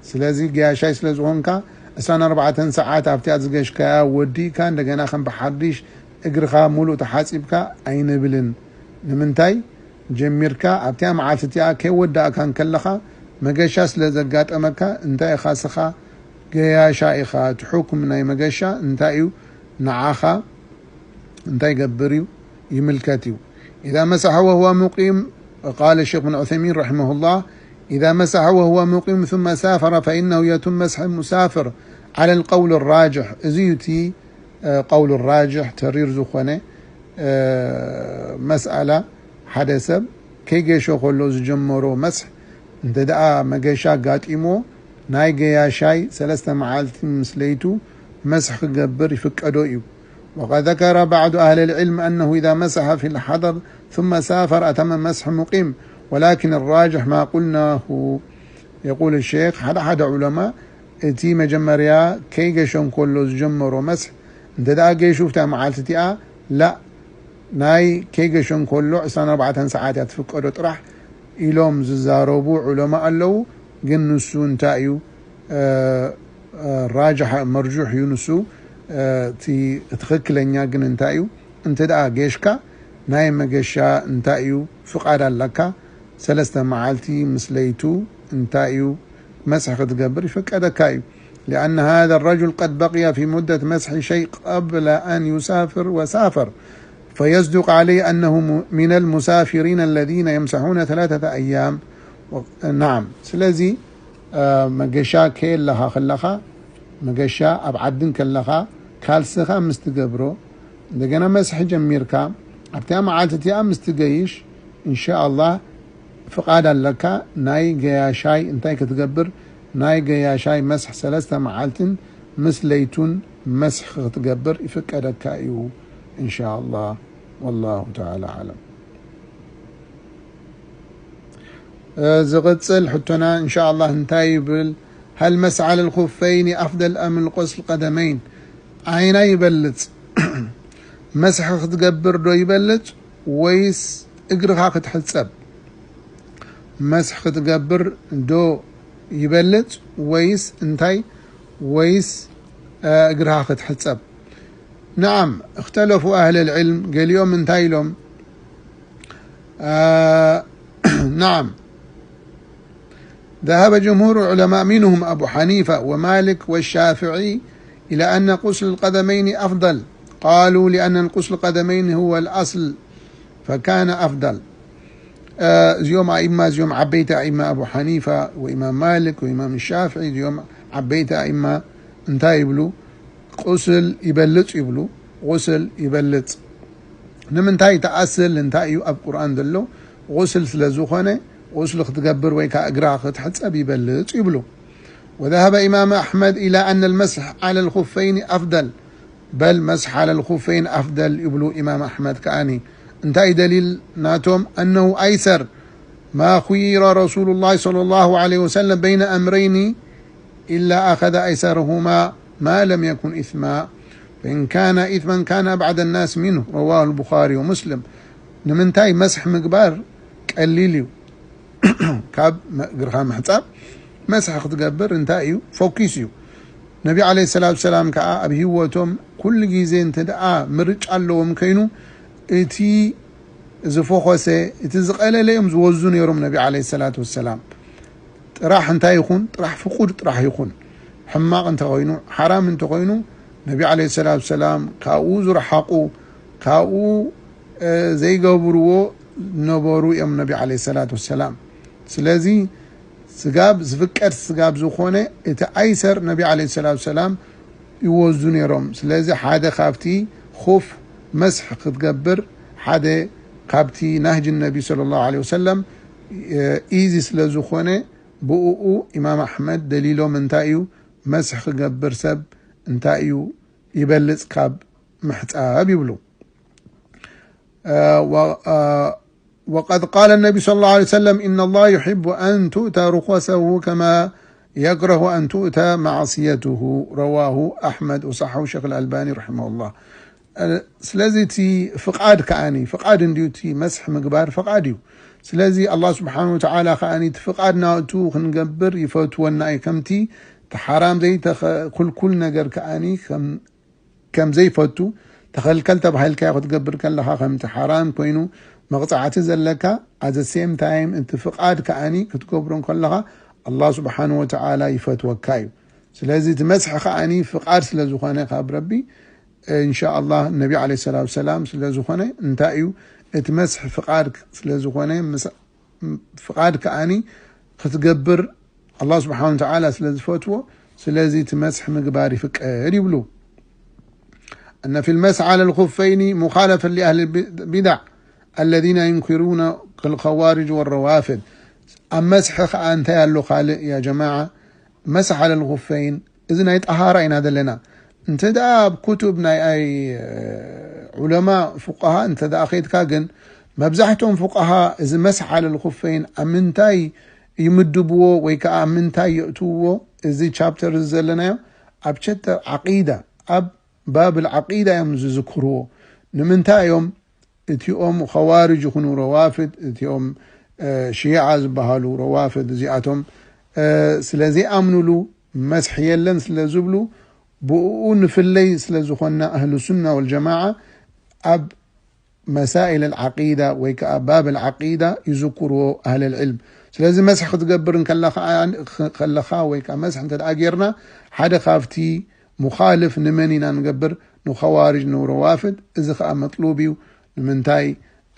ስለዚ ገያሻይ ስለ ዝኾንካ፣ ዕስራን ኣርባዕተን ሰዓት ኣብቲኣ ዝገሽካያ ወዲእካ፣ እንደገና ከም ብሓድሽ እግርኻ ሙሉእ ተሓጺብካ ኣይንብልን። ንምንታይ? ጀሚርካ ኣብቲኣ መዓልቲ እቲኣ ከይወዳእካ እንከለኻ፣ መገሻ ስለ ዘጋጠመካ፣ እንታይ ኢኻ ስኻ? ገያሻ ኢኻ። እቲ ሕኩም ናይ መገሻ እንታይ እዩ? ንዓኻ እንታይ ይገብር እዩ? ይምልከት እዩ። إذا مسح وهو مقيم، قال الشيخ ابن عثيمين رحمه الله: إذا مسح وهو مقيم ثم سافر فإنه يتم مسح المسافر على القول الراجح. እዚ እዩ እቲ፣ እ፣ ቀውል ራጅሕ፣ ተሪር ዝኾነ፣ እ፣ መስኣላ። ሓደ ሰብ ከይገሾ ከሎ ዝጀመሮ መስሕ፣ እንተ ደኣ መገሻ ኣጋጢሞ፣ ናይ ገያሻይ ሰለስተ መዓልቲ ምስ ለይቱ መስሕ ክገብር ይፍቀዶ እዩ። وقد ذكر بعض أهل العلم أنه إذا مسح في الحضر ثم سافر أتم مسح مقيم، ولكن الراجح ما قلناه. يقول الشيخ، ሓደ ሓደ ዑለማ እቲ መጀመርያ ከይገሾ እንከሎ ዝጀመሮ መስሕ፣ እንተ ደኣ ገይሹ ኣብታ መዓልቲ እቲኣ፣ ላእ፣ ናይ ከይገሾ እንከሎ ዕስራን ኣርባዕተን ሰዓት እያ ትፍቀዶ ጥራሕ ኢሎም ዝዛረቡ ዑለማ ኣለዉ። ግን ንሱ እንታይ እዩ? እ፣ እ፣ ራጅሕ፣ መርጁሕ እዩ ንሱ። እ፣ እቲ ትኽክለኛ ግን እንታይ እዩ? እንተ ደኣ ጌሽካ፣ ናይ መገሻ እንታይ እዩ? ፍቓድ ኣለካ። ሰለስተ መዓልቲ ምስ ለይቱ እንታይ እዩ? መስሕ ክትገብር ይፍቀደካ እዩ። لأن هذا الرجل قد بقي في مدة مسح شيء قبل أن يسافر وسافر، فيصدق عليه أنه م-، من المسافرين الذين يمسحون ثلاثة أيام. و-، نعم. ስለዚ፣ እ፣ መገሻ ከየለኻ ከለኻ፣ መገሻ ኣብ ዓዲ እንከለኻ፣ ካልስኻ ምስ ትገብሮ፣ እንደገና መስሒ ጀሚርካ፣ ኣብቲኣ መዓልቲ እቲኣ ምስ ትገይሽ፣ እንሻኣላህ፣ ፍቓድ ኣለካ። ናይ ገያሻይ እንታይ ክትገብር? ናይ ገያሻይ መስሕ ሰለስተ መዓልትን ምስ ለይቱን መስሕ ክትገብር ይፍቀደካ እዩ፣ እንሻኣላህ። ወላሁ ተዓላ ኣዕለም። እ፣ ዝቕጽል ሕቶና፣ እንሻኣላህ፣ እንታይ ይብል? هل مسح على الخفين أفضل أم غسل القدمين؟ ኣየናይ ይበልጽ? መስሕ ክትገብር ዶ ይበልጽ ወይስ እግርኻ ክትሕጸብ? መስሕ ክትገብር ዶ ይበልጽ ወይስ እንታይ? ወይስ፣ እ፣ እግርኻ ክትሕጸብ? نعم، اختلفوا أهل العلم، ገሊኦም እንታይ ኢሎም؟ آه، نعم. ذهب جمهور العلماء منهم أبو حنيفة ومالك والشافعي إلى أن غسل القدمين أفضل. قالوا لأن غسل القدمين هو الأصل فكان أفضل. آه، እዚኦም ኣኢማ፣ እዚኦም ዓበይቲ ኣኢማ፣ ኣቡ ሓኒፋ ወኢማም ማልክ ወኢማም ሻፍዒ፣ እዚኦም ዓበይቲ ኣኢማ እንታይ ይብሉ? ቁስል ይበልጽ ይብሉ። ቁስል ይበልጽ። ንምንታይ? ተኣስል እንታይ እዩ? ኣብ ቁርኣን ዘሎ ቁስል ስለ ዝኾነ፣ ቁስል ክትገብር ወይ ከዓ እግራ ክትሕጸብ ይበልጽ ይብሉ። وذهب إمام أحمد إلى أن المسح على الخفين أفضل، بل مسح على الخفين أفضل ይብሉ ኢማም ኣሕመድ ከኣኒ። እንታይ ደሊል ናቶም? أنه أيسر ما خير رسول الله صلى الله عليه وسلم بين أمرين إلا أخذ أيسرهما ما لم يكن إثما، فإن كان إثما كان أبعد الناس منه، رواه البخاري ومسلم. ንምንታይ? መስሕ ምግባር ቀሊል እዩ ካብ መ-፣ እግርኻ ምሕጻብ። መስሕ ክትገብር እንታይ እዩ? ፎኪስ እዩ። ነቢ ዓለይሂ ሰላቱ ሰላም ከኣ ኣብ ህይወቶም ኩሉ ግዜ እንተ ደኣ ምርጫ ኣለዎም ከይኑ፣ እቲ ዝፈኾሰ፣ እቲ ዝቐለለ እዮም ዝወዙ ነይሮም ነቢ ዓለይሂ ሰላቱ ወሰላም። ጥራሕ እንታይ ይኹን? ጥራሕ ፍቁድ ጥራሕ ይኹን። ሕማቕ እንተኾይኑ፣ ሓራም እንተኾይኑ፣ ነቢ ዓለይሂ ሰላቱ ሰላም ካብኡ ዝረሓቑ፣ ካብኡ፣ እ፣ ዘይገብርዎ ዝነበሩ እዮም ነቢ ዓለይሂ ሰላቱ ወሰላም። ስለዚ ስጋብ ዝፍቀድ ስጋብ ዝኾነ እቲ ኣይሰር ነቢ ዓለይሂ ሰላቱ ሰላም ይወዙ ነይሮም። ስለዚ ሓደ ካብቲ ኹፍ መስሕ ክትገብር ሓደ ካብቲ ናህጅ ነቢ ሰለላሁ ዐለይሂ ወሰለም ኢዚ ስለ ዝኾነ፣ ብእኡ ኢማም ኣሕመድ ደሊሎም እንታይ እዩ መስሕ ክገብር ሰብ እንታይ እዩ ይበልጽ ካብ ምሕጻብ ይብሉ። وقد قال النبي صلى الله عليه وسلم: إن الله يحب أن تؤتى رخصه كما يكره أن تؤتى معصيته. رواه أحمد وصححه الشيخ الألباني رحمه الله. ስለዚ እቲ ፍቓድ ከኣኒ ፍቓድ እንድዩ፣ እቲ መስሕ ምግባር ፍቓድ እዩ። ስለዚ ኣላህ ስብሓን ወተዓላ ከኣኒ እቲ ፍቓድ ናቱ ክንገብር ይፈትወና እዩ። ከምቲ እቲ ሓራም ዘይተኸ-፣ ኩልኩል ነገር ከኣኒ ከም ከም ዘይፈቱ ተኸልከል ተባሂልካዮ ክትገብር ከለኻ ከምቲ ሓራም ኮይኑ መቕጻዕቲ ዘለካ፣ ኣዘ ሴም ታይም እቲ ፍቓድ ከኣኒ ክትገብሮ ከለኻ ኣላህ ስብሓን ወተዓላ ይፈትወካ እዩ። ስለዚ እቲ መስሒ ከኣኒ ፍቓድ ስለ ዝኾነ ካብ ረቢ፣ እንሻ ኣላህ ነቢ ዓለይሂ ሰላቱ ሰላም ስለ ዝኾነ እንታይ እዩ እቲ መስሒ ፍቓድ ስለ ዝኾነ ምስ ፍቓድ ከኣኒ ክትገብር ኣላህ ስብሓን ወተዓላ ስለ ዝፈትዎ፣ ስለዚ እቲ መስሒ ምግባር ይፍቀድ ይብሉ። أن في المسح على الخفين مخالفة لأهل البدع الذين ينكرون كالخوارج والروافض. ኣብ መስሒ ከኣ እንታይ ኣሎ ካልእ ያ ጀማዓ? مسح على الخفين እዚ ናይ ጠሃራ ኢና ዘለና። እንተ ደኣ ኣብ ኩቱብ ናይ ኣይ ዑለማ ፉቃሃ እንተ ደኣ ኸይድካ ግን መብዛሕትኦም ፉቃሃ እዚ መስሕ ዓለል ኹፈይን ኣብ ምንታይ ይምድብዎ ወይ ከዓ ኣብ ምንታይ የእትውዎ? እዚ ቻፕተር እዚ ዘለናዮ ኣብ ቸተር ዓቂዳ ኣብ ባብል ዓቂዳ እዮም ዝዝክርዎ። ንምንታይ እዮም እቲኦም ኸዋርጅ ይኹኑ ረዋፍድ፣ እቲኦም እ፣ ሺዓ ዝበሃሉ ረዋፍድ እዚኣቶም እ፣ ስለ ዘይኣምኑሉ መስሒ የለን ስለ ዝብሉ ብእኡ ንፍለይ ስለ ዝኾንና ኣህሉ ሱና ወልጀማዓ ኣብ መሳኢል ኣልዓቂዳ ወይ ከዓ ባብ ኣልዓቂዳ ይዝክርዎ ኣህል ኣልዕልም። ስለዚ መስሒ ክትገብር እንከለኻ ከለኻ ወይ ከዓ መስሒ እንተ ደኣ ጌርና ሓደ ካብቲ ሙኻልፍ ንመን ኢና ንገብር? ንኸዋርጅ ንረዋፍድ። እዚ ከዓ መጥሉብ እዩ። ንምንታይ?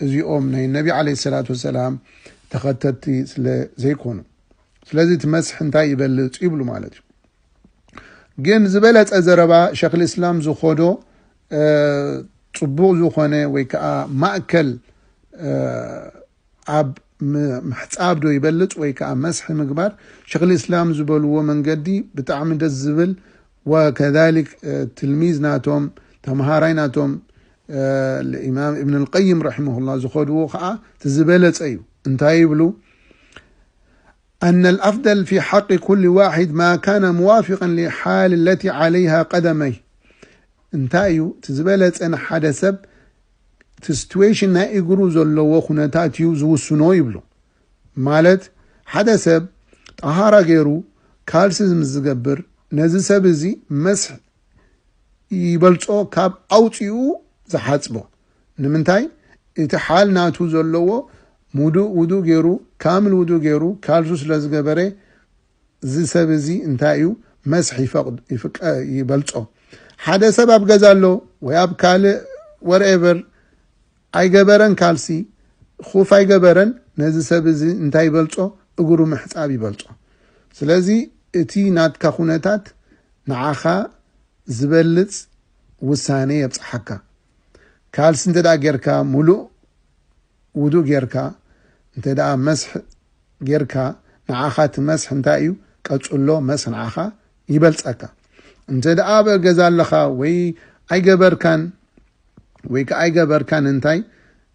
እዚኦም ናይ ነቢ ዓለይሂ ሰላቱ ወሰላም ተኸተልቲ ስለ ዘይኮኑ። ስለዚ እቲ መስሒ እንታይ ይበልጽ ይብሉ ማለት እዩ። ግን ዝበለጸ ዘረባ ሸይኽ ልእስላም ዝኸዶ እ፣ ጽቡቕ ዝኾነ ወይ ከዓ ማእከል እ፣ ኣብ ም-፣ ምሕጻብ ዶ ይበልጽ ወይ ከዓ መስሒ ምግባር? ሸይኽ ልእስላም ዝበልዎ መንገዲ ብጣዕሚ ደስ ዝብል ወከዛሊክ እ፣ ትልሚዝ ናቶም ተምሃራይ ናቶም እ፣ ኢማም እብን ልቀይም ረሒመሁላህ ዝኸድዎ ከዓ እቲ ዝበለጸ እዩ። እንታይ ይብሉ? أن الأفضل في حق كل واحد ما كان موافقا لحال التي عليها قدميه. እንታይ እዩ እቲ ዝበለጸ ንሓደ ሰብ እቲ ሲትዌሽን ናይ እግሩ ዘለዎ ኩነታት እዩ ዝውስኖ ይብሉ። ማለት ሓደ ሰብ ጠሃራ ገይሩ ካልሲ ምስ ዝገብር ነዚ ሰብ እዚ መስሕ ይበልጾ ካብ ኣውጺኡ ዝሓጽቦ። ንምንታይ? እቲ ሓል ናቱ ዘለዎ ሙዱእ ውዱእ ገይሩ፣ ካምል ውዱእ ገይሩ፣ ካልሱ ስለ ዝገበረ፣ እዚ ሰብ እዚ እንታይ እዩ? መስሕ ይፈቕድ፣ ይፍቀ-፣ ይበልጾ። ሓደ ሰብ ኣብ ገዛ ኣሎ ወይ ኣብ ካልእ ወርኤቨር ኣይገበረን፣ ካልሲ፣ ኹፍ ኣይገበረን፣ ነዚ ሰብ እዚ እንታይ ይበልጾ? እግሩ ምሕጻብ ይበልጾ። ስለዚ እቲ ናትካ ኩነታት ንዓኻ ዝበልጽ ውሳኔ የብጽሓካ። ካልሲ እንተ ደኣ ጌርካ፣ ሙሉእ ውዱእ ጌርካ፣ እንተ ደኣ መስሕ ጌርካ፣ ንዓኻ እቲ መስሕ እንታይ እዩ? ቀጽሎ፣ መስሕ ንዓኻ ይበልጸካ። እንተ ደኣ ኣብ ገዛ ኣለኻ ወይ ኣይገበርካን፣ ወይ ከኣ ኣይገበርካን፣ እንታይ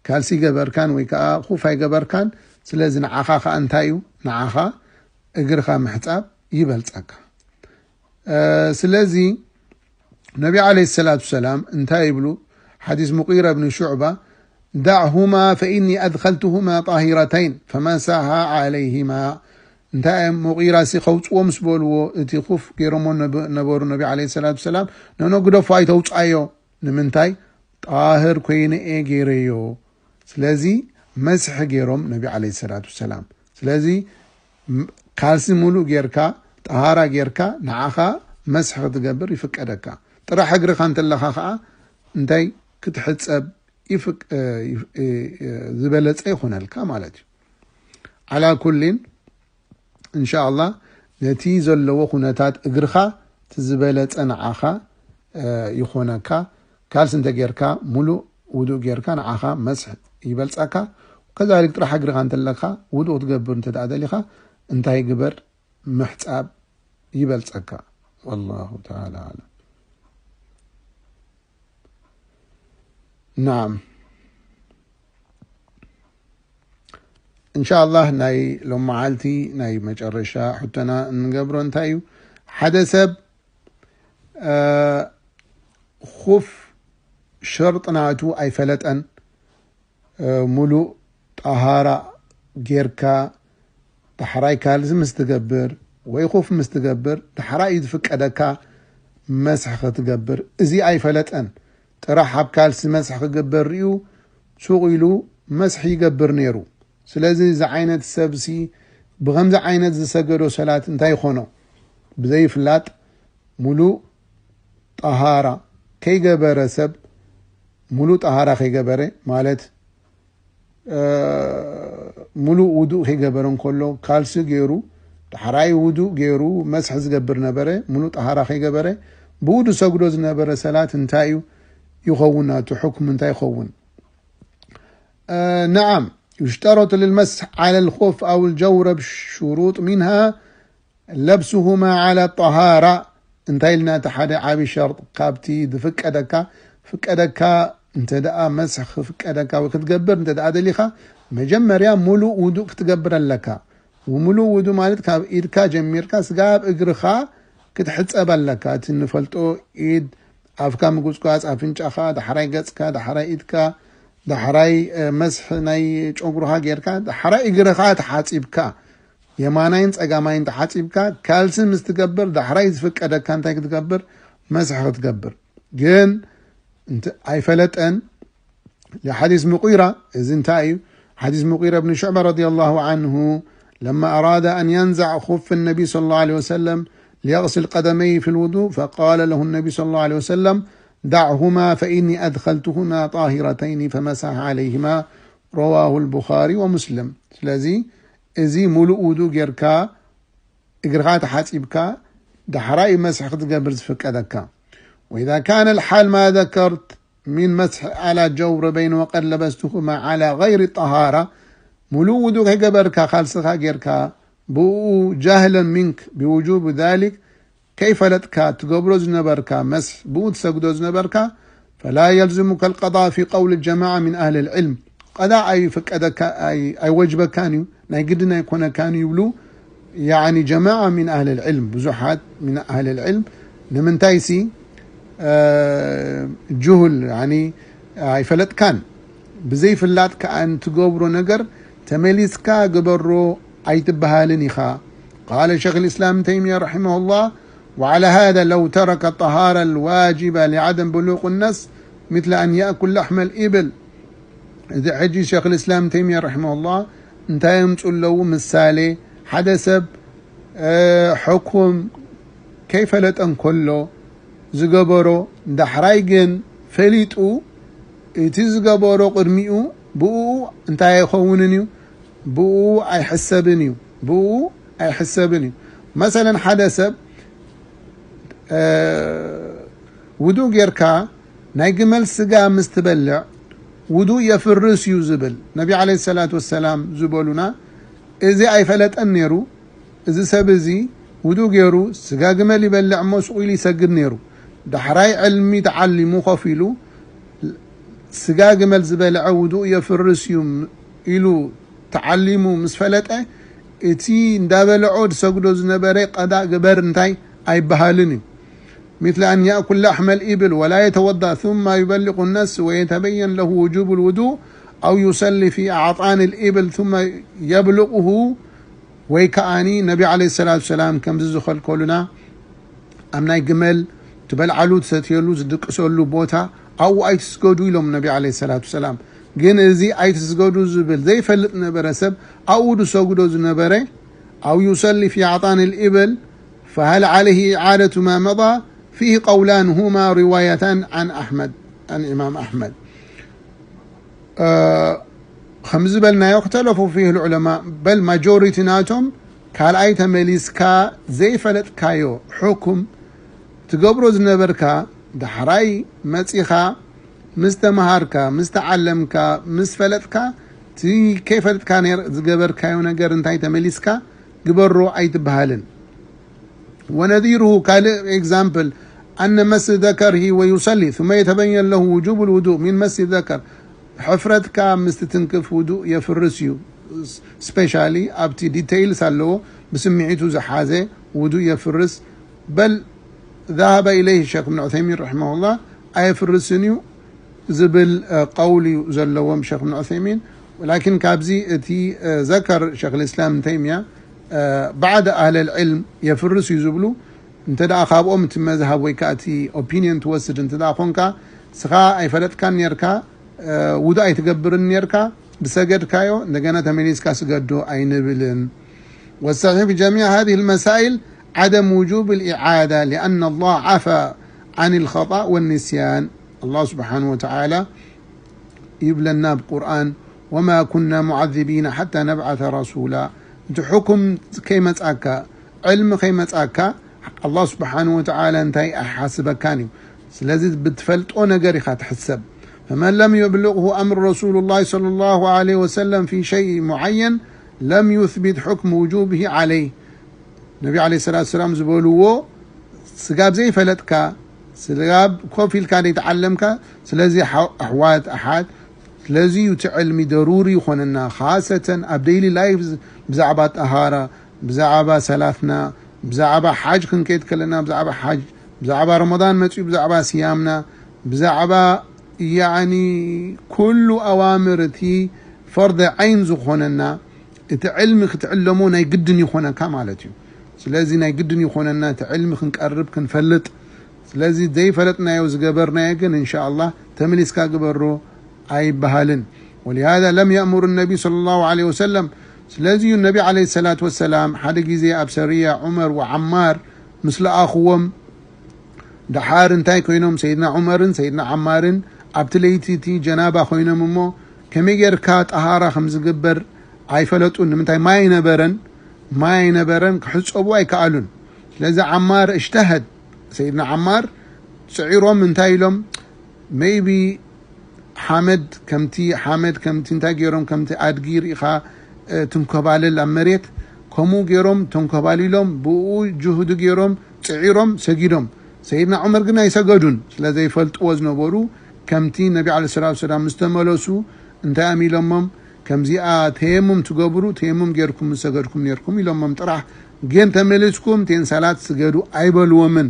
ካልሲ ገበርካን ወይ ከኣ ኹፍ ኣይገበርካን፣ ስለዚ ንዓኻ ከኣ እንታይ እዩ? ንዓኻ እግርኻ ምሕጻብ ይበልጸካ። እ፣ ስለዚ ነቢ ዓለይሂ ሰላቱ ሰላም እንታይ ይብሉ? ሓዲስ ሙቂራ ብን ሹዕባ፣ "ዳዕሁማ ፈኢኒ ኣድኸልቱሁማ ጣሂረተይን ፈመሰሃ ዓለይሂማ." እንታይ እዮም ሙቂራ ሲ ከውፅዎ ምስ በልዎ፣ እቲ ኹፍ ገይሮሞ ነብ-፣ ነበሩ ነቢ ዓለይሂ ሰላቱ ሰላም፣ "ነኖ ግደፎ ኣይተውፃዮ፣ ንምንታይ? ጣህር ኮይነ እየ ገይረዮ." ስለዚ መስሒ ገይሮም ነቢ ዓለይሂ ሰላቱ ሰላም። ስለዚ ም-፣ ካልሲ ሙሉእ ጌርካ፣ ጠሃራ ጌርካ፣ ንዓኻ መስሒ ክትገብር ይፍቀደካ። ጥራሕ እግርኻ እንተለኻ ኸዓ እንታይ ክትሕጸብ ይፍቅ-፣ እ፣ ይፍ-፣ እ፣ እ፣ ዝበለጸ ይኾነልካ ማለት እዩ። ዓላ ኩሊን፣ እንሻ ኣላህ ነቲ ዘለዎ ኩነታት እግርኻ እቲ ዝበለጸ ንዓኻ፣ እ፣ ይኾነካ። ካልሲ እንተ ጌርካ፣ ሙሉእ ውዱእ ጌርካ፣ ንዓኻ መስሕ ይበልጸካ። ከዛሊክ ጥራሕ እግርኻ እንተለካ፣ ውዱእ ክትገብር እንተ ደኣ ደሊኻ፣ እንታይ ግበር? ምሕጻብ ይበልጸካ። ወላሁ ተዓላ ኣዕለም። ናዓም። እንሻኣላህ፣ ናይ ሎም መዓልቲ ናይ መጨረሻ ሕቶና እንገብሮ እንታይ እዩ? ሓደ ሰብ፣ እ፣ ኹፍ ሸርጥ ናቱ ኣይፈለጠን። እ፣ ሙሉእ ጠሃራ ጌርካ ዳሕራይ ካልሲ ምስ ትገብር ወይ ኹፍ ምስ ትገብር፣ ዳሕራይ እዩ ዝፍቀደካ መስሕ ክትገብር። እዚ ኣይፈለጠን። ጥራሕ ኣብ ካልሲ መስሕ ክግበር ርእዩ ሱቕ ኢሉ መስሕ ይገብር ነይሩ። ስለዚ እዚ ዓይነት ሰብሲ ብኸምዚ ዓይነት ዝሰገዶ ሰላት እንታይ ይኾኖ? ብዘይፍላጥ ሙሉእ ጠሃራ ከይገበረ ሰብ፣ ሙሉእ ጠሃራ ከይገበረ ማለት፣ እ፣ ሙሉእ ውዱእ ከይገበረ እንከሎ፣ ካልሲ ገይሩ፣ ዳሕራይ ውዱእ ገይሩ መስሕ ዝገብር ነበረ፣ ሙሉእ ጠሃራ ከይገበረ፣ ብኡ ዝሰግዶ ዝነበረ ሰላት እንታይ እዩ ይኸውን? ናቱ ሕክም እንታይ ይኸውን? እ፣ ነዓም፣ يشترط للمسح على الخف أو الجورب شروط منها لبسهما على الطهارة። እንታይ ኢልና፣ እቲ ሓደ ዓቢ ሸርጥ ካብቲ ዝፍቀደካ፣ ፍቀደካ እንተ ደኣ መስሕ ክፍቀደካ ወይ ክትገብር እንተ ደኣ ደሊኻ፣ መጀመርያ ሙሉእ ውዱእ ክትገብር ኣለካ። ሙሉእ ውዱእ ማለት ካብ ኢድካ ጀሚርካ ስጋብ እግርኻ ክትሕጸብ ኣለካ። እቲ ንፈልጦ ኢድ፣ ኣፍካ ምጉጽጓጽ፣ ኣፍንጫኻ፣ ዳሕራይ ገጽካ፣ ዳሕራይ ኢድካ፣ ዳሕራይ፣ እ፣ መስሕ ናይ ጨጉርኻ ጌርካ፣ ዳሕራይ እግርኻ ተሓጺብካ፣ የማናይን ጸጋማይን ተሓጺብካ፣ ካልሲ ምስ ትገብር፣ ዳሕራይ ዝፍቀደካ እንታይ ክትገብር? መስሕ ክትገብር። ግን እንተ ኣይፈለጠን፣ ለሓዲስ ሙቂራ፣ እዚ እንታይ እዩ? ሓዲስ ሙቂራ ብን ሹዕባ ረዲየላሁ ዐንሁ፣ ለማ ኣራደ ኣን የንዘዕ ኹፍ ነቢ ሰለላሁ ዐለይሂ ወሰለም ሊየግሲል ቀደመይሂ ፊል ውዱእ፣ ፈቃለ ለሁ ነቢ ሰለላሁ ዐለይሂ ወሰለም፣ ዳዕሁማ ፈኢኒ ኣድኸልቱሁማ ጣሂረተይኒ ፈመሰሐ ዐለይሂማ። ረዋሁ ልቡኻሪ ወሙስሊም። ስለዚ፣ እዚ ሙሉእ ውዱእ ጌርካ፣ እግርኻ ተሓጺብካ፣ ዳሕራይ መስሕ ክትገብር ዝፍቀደካ። ወኢዛ ካነ ልሓል ማ ዘከርት ሚን መስሒ ዓላ ጀውረበይን ወቀድ ለበስቱሁማ ዓላ ገይሪ ጠሃራ፣ ሙሉእ ውዱእ ከይገበርካ፣ ካልስኻ ጌርካ፣ ብኡ ጃህለን ሚንክ ብውጁብ ዛሊክ፣ ከይፈለጥካ ትገብሮ ዝነበርካ መስሕ፣ ብኡ ትሰግዶ ዝነበርካ፣ ፈላ የልዝሙከ ልቀዳ ፊ ቀውል ጀማዓ ሚን ኣህሊ ልዕልም። ቀዳ ኣይፍቀደካ፣ ኣይ-፣ ኣይወጅበካን እዩ፣ ናይ ግድን ኣይኮነካን እዩ ይብሉ፣ ያዕኒ ጀማዓ ሚን ኣህሊ ልዕልም፣ ብዙሓት ሚን ኣህሊ ልዕልም። ንምንታይሲ፣ እ፣ ጅሁል፣ ያዕኒ ኣይፈለጥካን። ብዘይፍላጥ ከኣ ንትገብሮ ነገር ተመሊስካ ግበሮ ኣይትበሃልን ኢኻ። ቃለ ሸይኽ ልእስላም ተይሚያ ረሒመሁላህ፣ ወዓላ ሃዛ ለው ተረከ ጠሃራ ልዋጅባ ሊዓደም ብሉቅ ነስ፣ ምትለ ኣን ያእኩል ላሕመ ልኢብል። እዚ ሕጂ ሸይኽ ልእስላም ተይሚያ ረሒመሁላህ እንታይ የምፁ ኣለዉ? ምሳሌ፣ ሓደ ሰብ፣ እ፣ ሕኩም ከይፈለጠ እንከሎ ዝገበሮ፣ ዳሕራይ ግን ፈሊጡ፣ እቲ ዝገበሮ ቅድሚኡ ብኡ እንታይ ኣይኸውንን እዩ? ብኡ ኣይሕሰብን እዩ። ብኡ ኣይሕሰብን እዩ። መሰለን፣ ሓደ ሰብ፣ እ፣ ውዱእ ጌርካ ናይ ግመል ስጋ ምስ ትበልዕ፣ ውዱእ የፍርስ እዩ ዝብል ነቢ ዓለይሂ ሰላቱ ወሰላም ዝበሉና፣ እዚ ኣይፈለጠን ነይሩ። እዚ ሰብ እዚ ውዱእ ገይሩ ስጋ ግመል ይበልዕ እሞ ሱቕ ኢሉ ይሰግድ ነይሩ። ዳሕራይ ዕልሚ ተዓሊሙ ኮፍ ኢሉ፣ ስጋ ግመል ዝበልዐ ውዱእ የፍርስ እዩ ኢሉ ተዓሊሙ ምስ ፈለጠ፣ እቲ እንዳበልዖ ዝሰግዶ ዝነበረ ቀዳእ ግበር እንታይ ኣይበሃልን እዩ። مثل أن يأكل لحم الإبل ولا يتوضأ ثم يبلغ النس ويتبين له وجوب الوضوء أو يصلي في أعطان الإبل ثم يبلغه ወይ ከኣኒ ነቢ ዓለይሂ ሰላቱ ሰላም ከምዚ ዝኸልከሉና ኣብ ናይ ግመል ትበልዓሉ ትሰትየሉ ዝድቅሰሉ ቦታ ኣብኡ ኣይትስገዱ ኢሎም ነቢ ዓለይሂ ሰላቱ ሰላም። ግን እዚ ኣይትስገዱ ዝብል ዘይፈልጥ ነበረ ሰብ ኣብኡ ዝሰግዶ ዝነበረ أو يصلي في أعطان الإبل فهل عليه إعادة ما مضى؟ فيه قولان هما روايتان عن أحمد، عن إمام أحمد. እ፣ ከም ዝበልናዮ اختلفوا فيه العلماء، በል ማጆሪቲ ናቶም ካልኣይ ተመሊስካ ዘይፈለጥካዮ ሕኩም ትገብሮ ዝነበርካ ዳሕራይ መጺኻ ምስ ተመሃርካ፣ ምስ ተዓለምካ፣ ምስ ፈለጥካ፣ እቲ ከይፈለጥካ ነር-፣ ዝገበርካዮ ነገር እንታይ ተመሊስካ ግበሮ ኣይትበሃልን። ونذيره ካልእ example أن مس ذكره ويصلي ثم يتبين له وجوب الوضوء من مس الذكر ሕፍረትካ ምስ ትትንክፍ ውዱእ የፍርስ እዩ። ስፔሻሊ ኣብቲ ዲቴይልስ ኣለዎ፣ ብስምዒቱ ዝሓዘ ውዱእ የፍርስ። በል ذهب إليه ሸክ እብን ዑሰይሚን ረሒመሁላህ ኣየፍርስን እዩ ዝብል ቀውል እዩ ዘለዎም ሸክ እብን ዑሰይሚን። ላኪን ካብዚ እቲ ዘከር ሸክ ልእስላም ተይሚያ ባዕድ ኣህለል ዕልም የፍርስ እዩ ዝብሉ። እንተ ደኣ ካብኦም እቲ መዝሃብ ወይ ከዓ እቲ ኦፒንየን ትወስድ እንተ ደኣ ኮንካ፣ ስኻ ኣይፈለጥካን ነርካ፣ ውዱእ ኣይትገብርን ነርካ፣ ብሰገድካዮ እንደገና ተመሊስካ ስገዶ ኣይንብልን። والصحيح في جميع هذه المسائل عدم وجوب الإعادة لأن الله عفا عن الخطأ والنسيان. الله سبحانه وتعالى ይብለና ኣብ ቁርኣን፣ وما كنا معذبين حتى نبعث رسولا። እቲ ሕኩም ከይመጻካ፣ ዕልሚ ከይመጻካ፣ ኣላህ ስብሓንሁ ወተዓላ እንታይ ኣይሓስበካን እዩ። ስለዚ ብትፈልጦ ነገር ኢኻ ትሕሰብ። فمن لم يبلغه أمر رسول الله صلى الله عليه وسلم في شيء معين لم يثبت حكم وجوبه عليه. ነቢ ዓለይሂ ሰላቱ ሰላም ዝበልዎ፣ ስጋብ ዘይፈለጥካ፣ ስጋብ ኮፍ ኢልካ ዘይተዓለምካ፣ ስለዚ ኣሕ-፣ ኣሕዋት፣ ኣሓት፣ ስለዚ እዩ እቲ ዕልሚ ደሩሪ ይኾነና፣ ኻሰተን ኣብ ዴይሊ ላይፍ ብዛዕባ ጠሃራ፣ ብዛዕባ ሰላትና፣ ብዛዕባ ሓጅ ክንከይድ ከለና፣ ብዛዕባ ሓጅ፣ ብዛዕባ ረመዳን መጺኡ፣ ብዛዕባ ስያምና፣ ብዛዕባ ያዕኒ ኩሉ ኣዋምር እቲ ፈርደ ዓይን ዝኾነና፣ እቲ ዕልሚ ክትዕለሞ ናይ ግድን ይኾነካ ማለት እዩ። ስለዚ ናይ ግድን ይኾነና እቲ ዕልሚ ክንቀርብ ክንፈልጥ። ስለዚ ዘይፈለጥናዮ ዝገበርናዮ ግን እንሻ ኣላህ ተመሊስካ ግበሮ ኣይበሃልን። ولهذا لم يأمر النبي صلى الله عليه وسلم። ስለዚ እዩ ነቢ ዓለይሂ ሰላቱ ወሰላም ሓደ ግዜ ኣብ ሰሪያ ዑመር ወዓማር ምስ ለኣኽዎም፣ ደሓር እንታይ ኮይኖም? ሰይድና ዑመርን ሰይድና ዓማርን ኣብቲ ለይቲ እቲ ጀናባ ኮይኖም እሞ፣ ከመይ ጌርካ ጠሃራ ከም ዝግበር ኣይፈለጡን። ንምንታይ? ማይ ኣይነበረን፣ ማይ ኣይነበረን፣ ክሕጸቡ ኣይከኣሉን። ስለዚ ዓማር እጅተሀድ፣ ሰይድና ዓማር ጽዒሮም እንታይ ኢሎም? ሜይቢ ሓመድ ከምቲ፣ ሓመድ ከምቲ እንታይ ገይሮም፣ ከምቲ ኣድጊ ርኢኻ፣ እ፣ ትንኮባለል ኣብ መሬት፣ ከምኡ ገይሮም ተንኮባሊሎም፣ ብኡ ጅሁዲ ገይሮም፣ ጽዒሮም፣ ሰጊዶም። ሰይድና ዑመር ግን ኣይሰገዱን። ስለ ዘይፈልጥዎ ዝነበሩ፣ ከምቲ ነቢ ዓለይሂ ሰላቱ ወሰላም ምስ ተመለሱ፣ እንታይ እዮም ኢሎሞም? ከምዚኣ ተየሙም ትገብሩ፣ ተየሙም ገይርኩም ምስ ሰገድኩም ነይርኩም ኢሎሞም ጥራሕ። ግን ተመሊስኩም፣ ቴን ሰላት ስገዱ ኣይበልዎምን።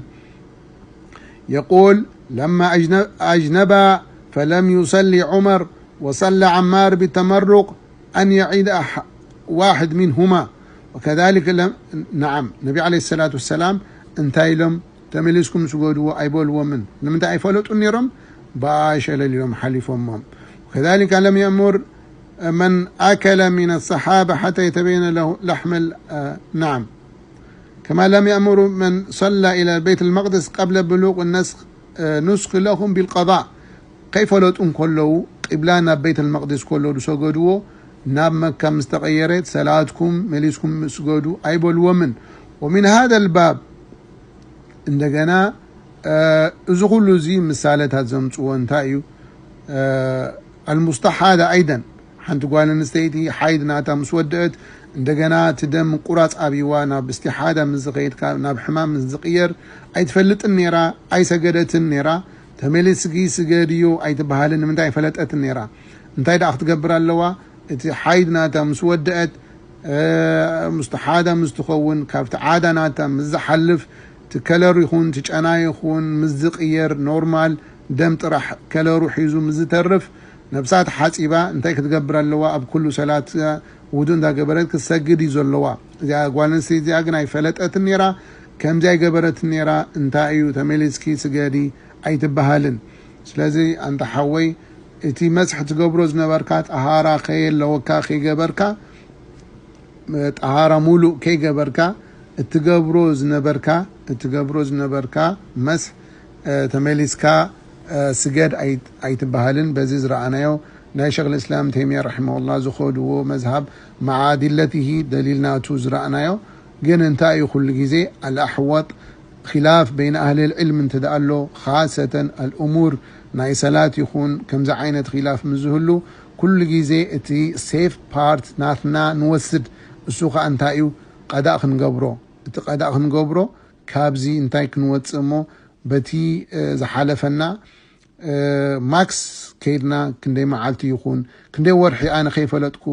يقول: لما أجن-، أجنبا فلم يصلي عمر وصلى عمار بالتمرق أن يعيد أح-، واحد منهما. وكذلك لم، نعم، ነቢ ዓለይሂ ሰላቱ ወሰላም እንታይ ኢሎም? ተመሊስኩም ስገድዎ ኣይበልዎምን። ንምንታይ? ኣይፈለጡን ነይሮም፣ ብኣሸለል ኢሎም ሓሊፎሞም። وكذلك لم يأمر من أكل من الصحابة حتى يتبين له لحم ال-، آه، نعم. كما لم يأمر من صلى إلى بيت المقدس قبل بلوغ النسخ، آه، نسخ لهم بالقضاء። ከይፈለጡ እንከለዉ፣ ቂብላ ናብ ቤት المقدس ከሎ ዝሰገድዎ፣ ናብ መካ ምስ ተቐየረ፣ ሰላትኩም መሊስኩም ስገዱ ኣይበልዎምን። ومن هذا الباب، እንደገና፣ እ፣ እዚ ኩሉ እዚ ምሳሌታት ዘምጽዎ እንታይ እዩ? እ፣ المستحاضة أيضا ሓንቲ ጓል ኣንስተይቲ ሓይድ ናታ ምስ ወደአት፣ እንደገና እቲ ደም ምቁራጽ ኣብይዋ ናብ እስቲሓዳ ምስ ዝኸይድ፣ ካብ፣ ናብ ሕማም ምስ ዝቕየር፣ ኣይትፈልጥን ነይራ፣ ኣይሰገደትን ነይራ። ተመሊስኪ ስገድዮ ኣይትበሃልን። ንምንታይ? ኣይፈለጠትን ነይራ። እንታይ ደኣ ክትገብር ኣለዋ? እቲ ሓይድ ናታ ምስ ወደአት፣ እ፣ ሙስተሓዳ ምስ ትኸውን፣ ካብቲ ዓዳ ናታ ምስ ዝሓልፍ፣ እቲ ከለር ይኹን፣ እቲ ጨና ይኹን፣ ምስ ዝቕየር፣ ኖርማል ደም ጥራሕ ከለሩ ሒዙ ምስ ዝተርፍ፣ ነብሳ ተሓጺባ እንታይ ክትገብር ኣለዋ? ኣብ ኩሉ ሰላት ውዱእ እንዳገበረት ክትሰግድ እዩ ዘለዋ። እዚኣ ጓል ኣንስተይቲ እዚኣ ግን ኣይፈለጠትን ነይራ፣ ከምዚ ኣይገበረትን ነይራ። እንታይ እዩ? ተመሊስኪ ስገዲ ኣይትበሃልን። ስለዚ ኣንታ ሓወይ፣ እቲ መስሕ ትገብሮ ዝነበርካ ጠሃራ ከየለወካ ከይገበርካ፣ ጠሃራ ሙሉእ ከይገበርካ፣ እትገብሮ ዝነበርካ፣ እትገብሮ ዝነበርካ መስሕ፣ እ፣ ተመሊስካ፣ እ፣ ስገድ ኣይ-፣ ኣይትበሃልን። በዚ ዝረኣናዮ ናይ ሸይኽ ልእስላም ተይሚያ ረሒመሁላህ ዝኸድዎ መዝሃብ መዓ ኣዲለቲሂ፣ ደሊል ናቱ ዝረኣናዮ። ግን እንታይ እዩ ኩሉ ግዜ ኣልኣሕወጥ ኺላፍ በይን ኣህል ልዕልም እንተ ደኣ ኣሎ፣ ኻሰተን ኣልእሙር ናይ ሰላት ይኹን ከምዚ ዓይነት ኺላፍ ምስ ዝህሉ፣ ኩሉ ግዜ እቲ ሴፍ ፓርት ናትና ንወስድ። እሱ ኸኣ እንታይ እዩ? ቀዳእ ክንገብሮ። እቲ ቀዳእ ክንገብሮ ካብዚ እንታይ ክንወፅእ እሞ፣ በቲ ዝሓለፈና ማክስ ከይድና ክንደይ መዓልቲ ይኹን ክንደይ ወርሒ ኣነ ከይፈለጥኩ፣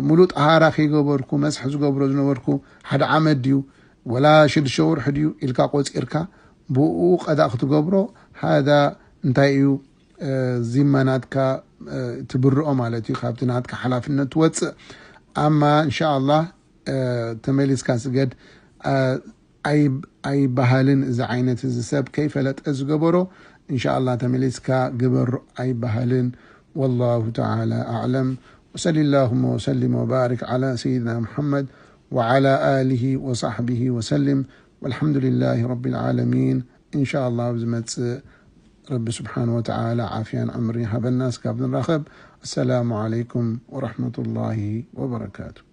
ሙሉእ ጠሃራ ከይገበርኩ መስሕ ዝገብሮ ዝነበርኩ ሓደ ዓመት ድዩ ወላ ሽዱሽተ ወርሒ ድዩ ኢልካ ቆፂርካ ብኡ ቀዳ ክትገብሮ። ሃዳ እንታይ እዩ? ዚማ ናትካ ትብርኦ ማለት እዩ። ካብቲ ናትካ ሓላፍነት ትወፅእ። ኣማ እንሻ ኣላህ ተመሊስካ ስገድ ኣይበሃልን። እዚ ዓይነት እዚ ሰብ ከይፈለጠ ዝገበሮ እንሻ ኣላህ ተመሊስካ ግበር ኣይበሃልን። والله تعالى أعلم. وصل اللهم وسلم وبارك على سيدنا محمد وعلى آله وصحبه وسلم. والحمد لله رب العالمين. إن شاء الله ኣብ ዝመጽእ ረቢ ስብሓን ወተዓላ ዓፍያን ዕምሪ ሃበና እስካብ ንራኸብ። السلام عليكم ورحمة الله وبركاته.